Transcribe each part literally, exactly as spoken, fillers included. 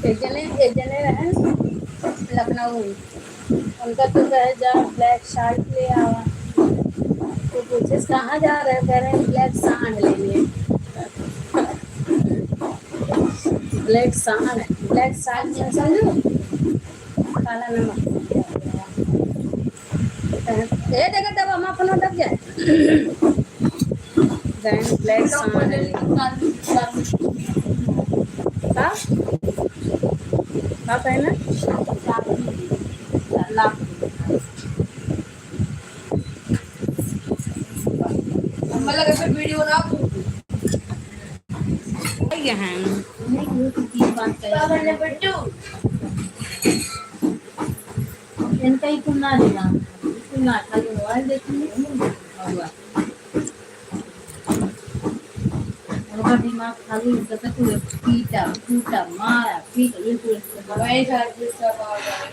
एक जने, एक जने रहे लखनऊ में, उनका तो कहे, "जा black shirt ले आवा।" तो पूछे, "कहाँ जा रहे?" कह रहे हैं, "Black sand लेने।" Black sand, black sand में समझो, काला नमक। ए, देखो, दबा, हमारा फोन दब जाए। Then black sand है। का? का पहना? यहाँ। इनका ही तुम ना लेना, तुम ना खाली मोबाइल देखिए। उनका दिमाग खाली उनका तो पीटा, पीटा, मारा, पीटा, ये पूरे वही साथ ये सब आ गया।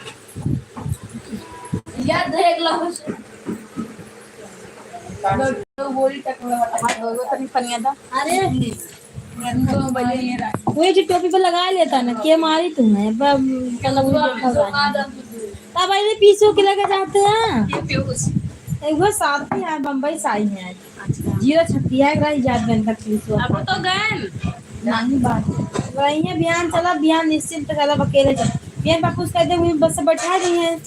याद देख लो। बोरी तक में हाथ धोइबो तनी पनिया दा। अरे, वही जो टोपी पे लगा लेता ना, के मारी तुम्हें? अब, अब, अब, अब, अब, अब, पीछे के लगे जाते हैं। ये पीयूष। एक बार साथ ही यार, बम्बई से आई हैं आज। अच्छा। जीरो छतिया एक रात याद बन तक पीछे। अब तो गए। नानी बात। वही है, बिहान चला, बिहान निश्चिंत चला, अकेले चला। बिहान पापा कुछ कहते हुए बस से बैठा दी है।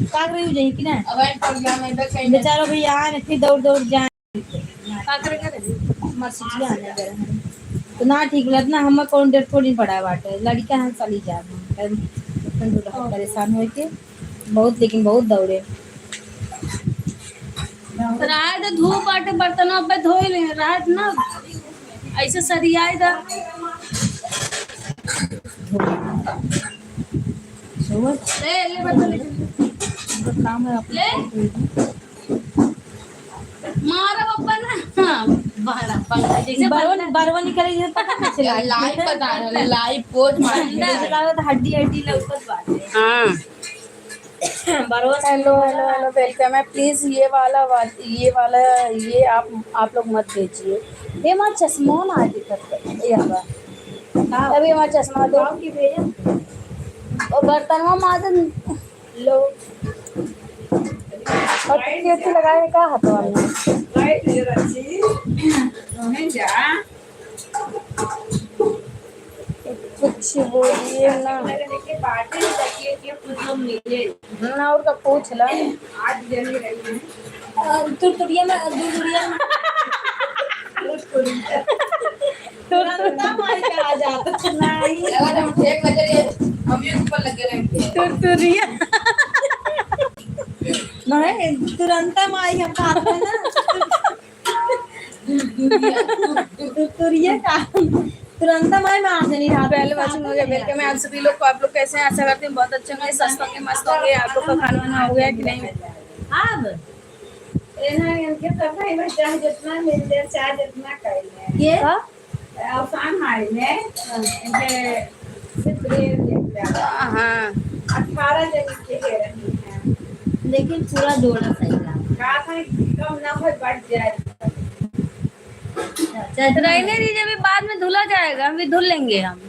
का करे जाई कि ना? अब आई program में इधर कहीं बेचारा भैया आए ना, फिर दौड़ दौड़ जाए। का करे के रहे? मर्सिडिया आने दे रहे हैं। तो ना ठीक बोलत ना, हम कौन डेढ़ थोड़ी पड़ा बाटे, लड़का हम चली जाब हम। परेशान होके बहुत, लेकिन बहुत दौड़े। रहे तो धूप बाटे, बर्तनवा पे धोई ले, रहे तो ना ऐसे सरियाई दा। ले, ले बर्तन ले। काम है आप ले। मारा बाबा ना। हाँ, बड़ा पंखा जैसे बरवन, बंदा। बरवन निकले जैसे पता नहीं चला। Live बता रहे, live पोज मार रहे। जैसे लागत हड्डी, हड्डी लौकत बाटे। हाँ। बरवन हेलो, हेलो, हेलो, welcome है। Please ये वाला, वा-, ये वाला, ये आप, आप लोग मत भेजिए। ये हमारा चश्मा ना दिखत है, ये हमारा। हाँ। अभी हमारा चश्मा दो। गाँव की भेजा। और बर्तनवा माजन लो। और कितनी अच्छी लगाए, का हथवा में? कुछ बोलिए ना। हम्म, और का पूछ ला। आज जनी रही है। अ, तुरतुरिया में, दुरदुरिया में। तुरतुरिया। तुरंता माई कहा जाता। नहीं। अगर हम एक बजे ये, हम ये ऊपर लगे रहेंगे। तुरतुरिया। नहीं, तुरंता माई हम खाते हैं ना। तुरतुरिया का? तुरंता माई मार देनी रात में। पहले बात सुन लीजिए, welcome है आप सभी लोग को। आप लोग कैसे हैं? आशा करती हूँ बहुत अच्छे होंगे, स्वस्थ होंगे, मस्त होंगे। आप लोग का खाना वाना हो गया कि नहीं? अब? इन्हें, इनके सब भाई बहन चाहे जितना मिल जाए, चाहे जितना कर लें। ये? हाँ? आसान है इन्हें। हाँ। इनके सिर्फ ये, ये क्या? हाँ। अठारह जन के दे रही हैं। लेकिन पूरा जोड़ा सही रहा। कहा था कि कम ना हो, बढ़ जाए। अच्छा, रहने दीजिए, अभी बाद में धुला जाएगा, अभी धुल लेंगे हम।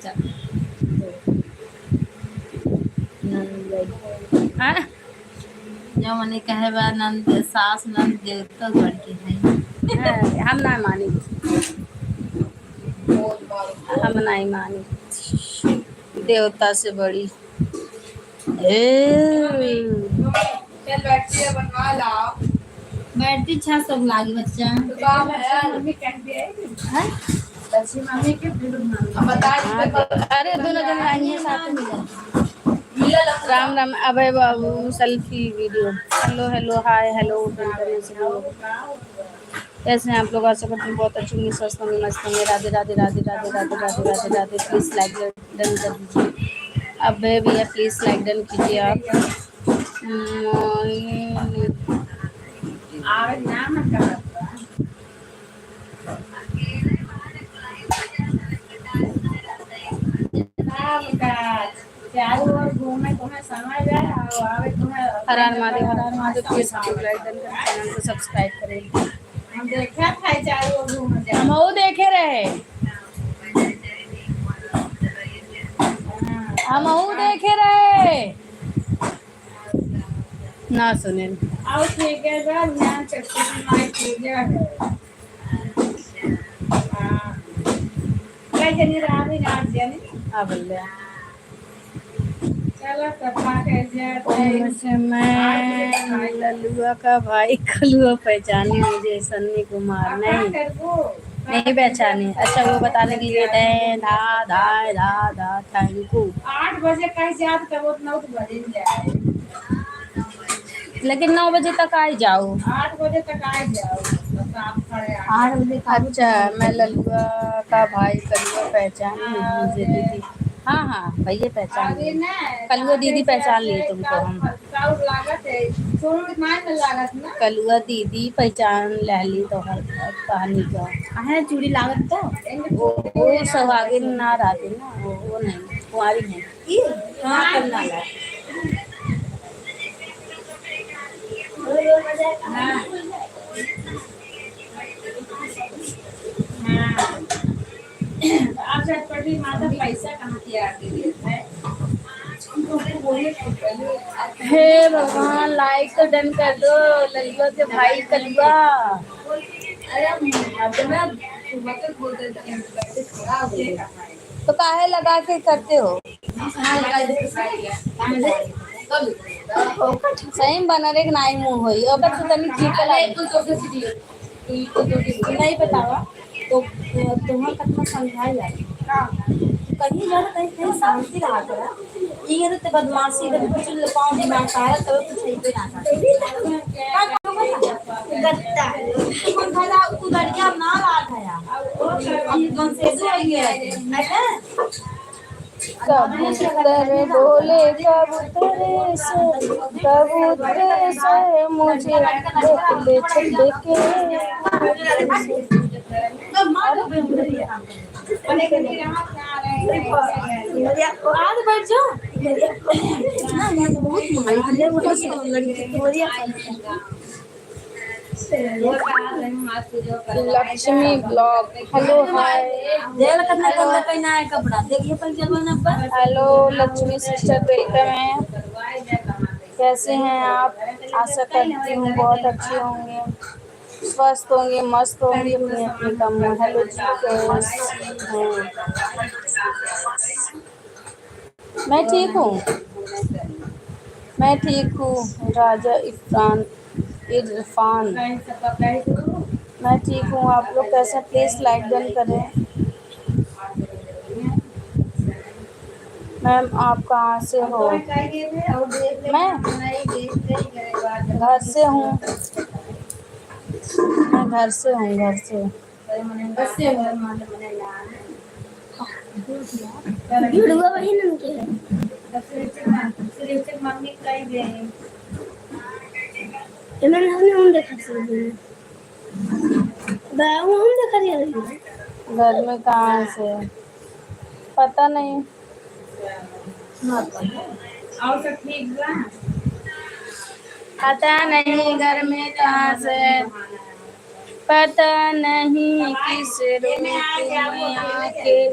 चल। नंद गई। हाँ? जो मने कहे बा, नंद, सास नंद देवता बढ़ के है। हाँ, हम ना मानी। हम नहीं मानी। देवता से बड़ी। ए। चल, बैटरी बनवा लाओ। बैटरी छह सौ लागी, बच्चा। तो काम है, मम्मी कह दिया है। हैं? लक्ष्मी मम्मी के फिर हम बता हाँ, दीजिए। अरे, दोनों जन आएंगे साथ में। मिला लक्ष्मी। राम राम, अभय बाबू, selfie video। Hello, hello, hi, hello, welcome है सभी लोग। कैसे हैं आप लोग? आशा करती हूँ बहुत अच्छे होंगे, स्वस्थ होंगे, मस्त होंगे। राधे, राधे, राधे, राधे। Please like done कर दीजिए। अबे भैया, please like done कीजिए आप। हम्म, चारों ओर घूमे, तुम्हें समय जाए, और आवे तुम्हें हर हर महादेव, हर हर महादेव। Please like done करें, channel को subscribe करें। हम देखा था चारों ओर घूमे जाए। हम वो देखे रहे। हमहू देखे रहे। ना सुने। और ठीक है, बा, ध्यान से कुछ माई पूजा है। हाँ। कई जनी रात में नाच जाने। हाँ, बोल ले। चलो, सब खा के जे ओम नमः शिवाय। ललुआ का भाई कलुआ पहचानी मुझे, सन्नी कुमार। नहीं, नहीं पहचानी। अच्छा, वो बताने के लिए थे, धा, धा, धा, धा, thank you। आठ बजे कहीं जात, तब उतना तो बजे जाए। लेकिन नौ बजे तक आ ही जाओ। आठ बजे तक आ ही जाओ, तो सात, साढ़े आठ। आठ बजे तक। अच्छा, मैं ललुआ का भाई कलुआ पहचान लीजिए दीदी। हाँ, हाँ, भैया पहचान लिए। कलुआ दीदी पहचान लिए तुमको हम। कलुआ दीदी पहचान ले ली तो हर कहानी का। काहे चूड़ी लागत तो? वो, वो सुहागिन ना रहती ना, वो, वो नहीं, कुंवारी नहीं। ई? हाँ, करना ला। हाँ। हाँ। तो आप झटपट भी माता पैसा कहाँ के आके देता है? हे भगवान, like तो done कर दो, ललुआ के भाई कलुआ। अरे, अब ना सुबह तक बोल देते हैं, तो काहे लगा के करते हो? सही में बनर एक नाई मुँह होई, ओकर तो तनी ठीक लागे। नहीं बतावा, तो, अ, तुम्हें कितना समझाया जाए? कहीं जाओ, कहीं, कहीं शांति रहा करा। ये तो बदमाशी, इधर कुछ पाँव दिमाग का है, तो कुछ नहीं ना। गत्ता। कौन भला तू लड़कियां ना ला गया? हम कौन से ऐसे ही है? अच्छा? कबूतर बोले कबूतरे से, कबूतरे से मुझे देख ले छुप के। आज बैठ जाओ। ना, यहाँ तो बहुत मजा आया। लक्ष्मी vlog, hello, hi। देख लो कितना गंदा पहना है कपड़ा, देखिए पहन के बना पर। Hello लक्ष्मी sister, welcome है। कैसे हैं आप? आशा करती हूँ बहुत अच्छे होंगे, स्वस्थ होंगे, मस्त होंगे अपने अपने काम में। Hello जी, कैसी हैं? मैं ठीक हूँ, मैं ठीक हूँ राजा इरफान, इरफान। मैं ठीक हूँ, आप लोग कैसे हैं? Please like done करें। Ma'am, आप कहाँ से हो? मैं घर से हूँ, मैं घर से हूँ, घर से। जुड़वा वही नाम के है। एमन हमने हम देखा से बा, वो हम देखा रही है। घर में कहाँ से? पता नहीं। और सब ठीक बा? पता नहीं घर में कहाँ से। पता नहीं किस रूप में आके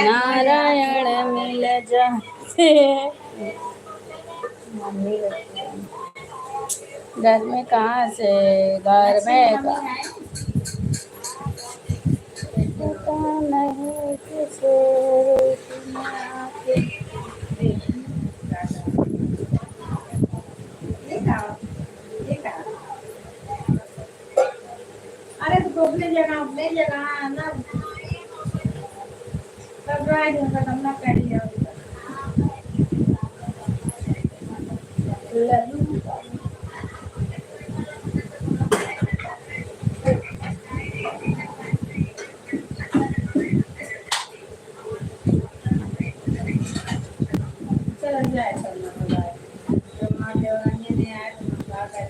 नारायण मिल जाते हैं। घर में कहाँ से, घर में का-, पता नहीं किस रूप में आके। अरे तो अपने जगह, अपने जगह है ना। तब ड्राइंग का करना पड़ी है। लल्लू। चल जाए, चल ना तो भाई। जब माँ देवरानी नहीं आए तो हम क्या करें?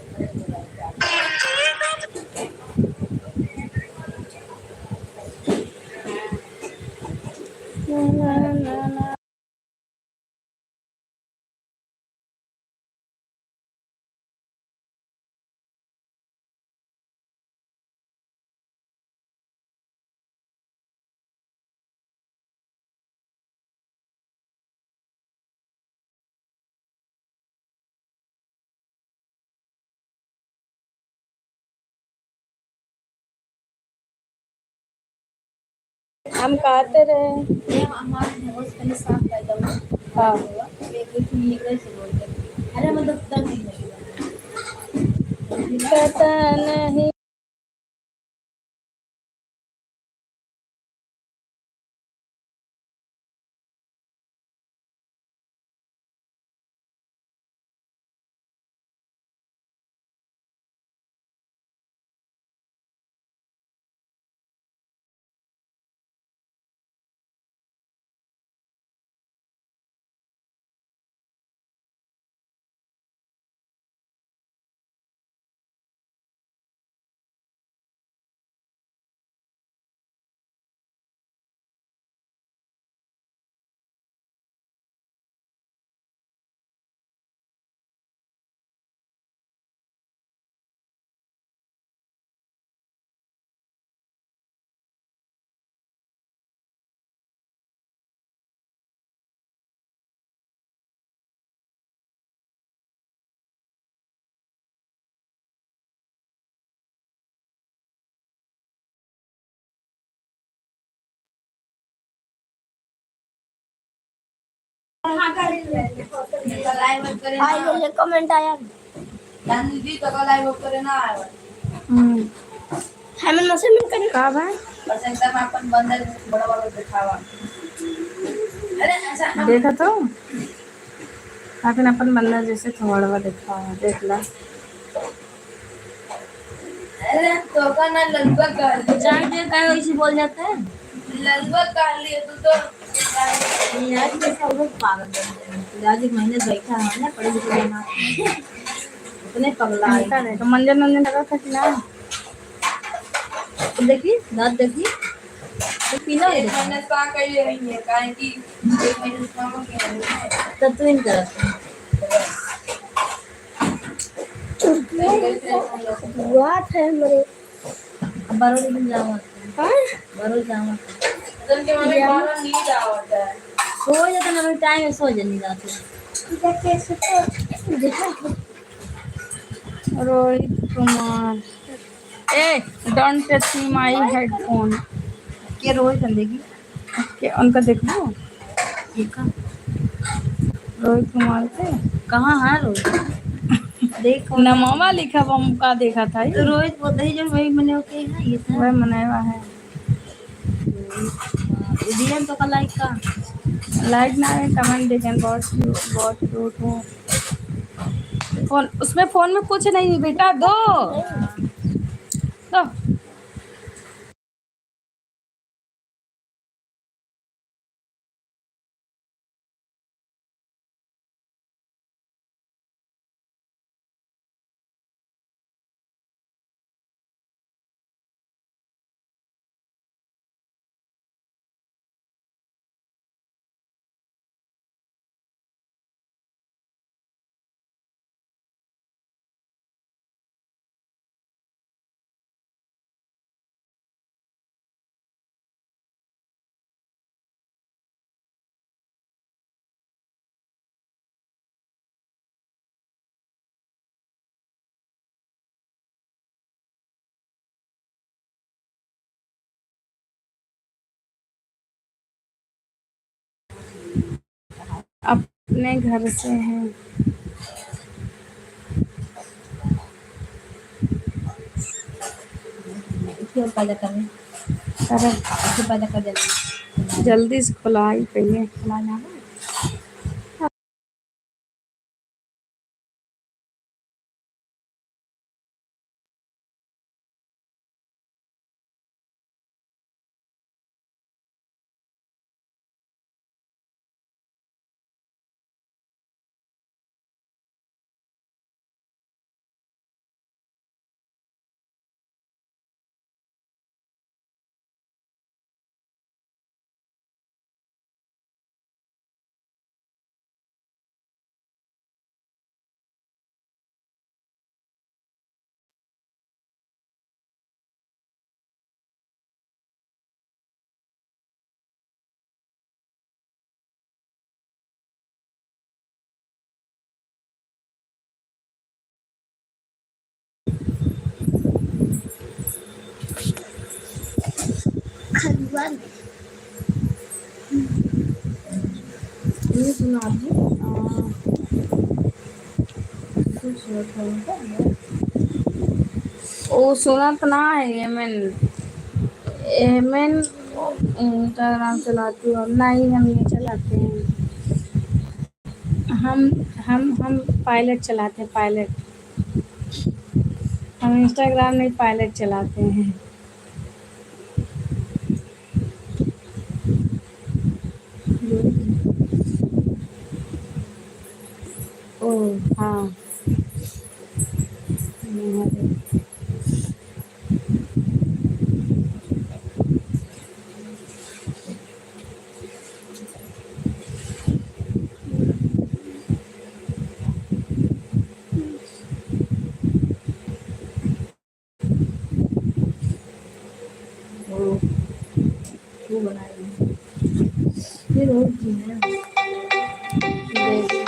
हम कहते रहे। ये हमारे होश पहले साफ कर दो। हाँ। ये कुछ नहीं, एक से बोलते। अरे, मतलब, दस दिन लगेगा। पता नहीं। हाँ, ये, ये comment आया। हम्म। हेमंत मौसम में कहीं का भाई? बस एकदम अपन बंदर बड़ा वाला दिखावा। अरे, ऐसा हम देखा तो? अपन, अपन बंदर जैसे थोड़ा देखावा, देख ला। अरे, तो का ना ललुआ कर दे। जान दे, काहे वैसे बोल जाता है? ललुआ कर लिए तू तो। ये आज के सब लोग पागल बन गए हैं। आज एक महीने बैठा है ना, पढ़े लिखे ना। इतने पगला है। इनका देखो, मंजन, मंजन लगा था कि ना? तो देखी, दाँत देखी। तो पीला हो एक गया। महीने से का कही रही है, काहे कि एक महीने से काम किया है। तो तू इन तरफ। बात है हमरे। अब बारह दिन जावत है। हाँ? बारह जावत है। तुमके मम्मी या। बारह नहीं जावत है। सो जाता ना, टाइम से सो जानी रात में। इधर कैसे तो देखा। रोहित कुमार। ए, don't touch my headphone। के रोहित अंदेगी? के उनका देखबो? देखा। रोहित कुमार के? कहाँ है रोहित? देखो। नमवा लिखा, हम का देखा था, तो ये? रोहित बोलते ही जो वही मने ओके है, ये था। वही मनाया है। उदियन तो का like का? Like ना है, comment देखें, बहुत cute, बहुत cute है। फोन, उसमें फोन में कुछ नहीं है बेटा, दो। दो। अपने घर से हैं। इसे पैदा कर। अरे। इसे पैदा कर जल्दी। जल्दी से खुलाई पहले। खुला ना हो। ये सुना दो। हाँ। कुछ सुनत हो? ओ सुनत ना है, एमएन, एमएन Instagram चलाती हूँ। नहीं, हम नहीं चलाते हैं। हम, हम, हम पायलट चलाते हैं, पायलट। हम Instagram नहीं, पायलट चलाते हैं। ओ, हाँ। ओ, वो बनाई। फिर और की है? देख।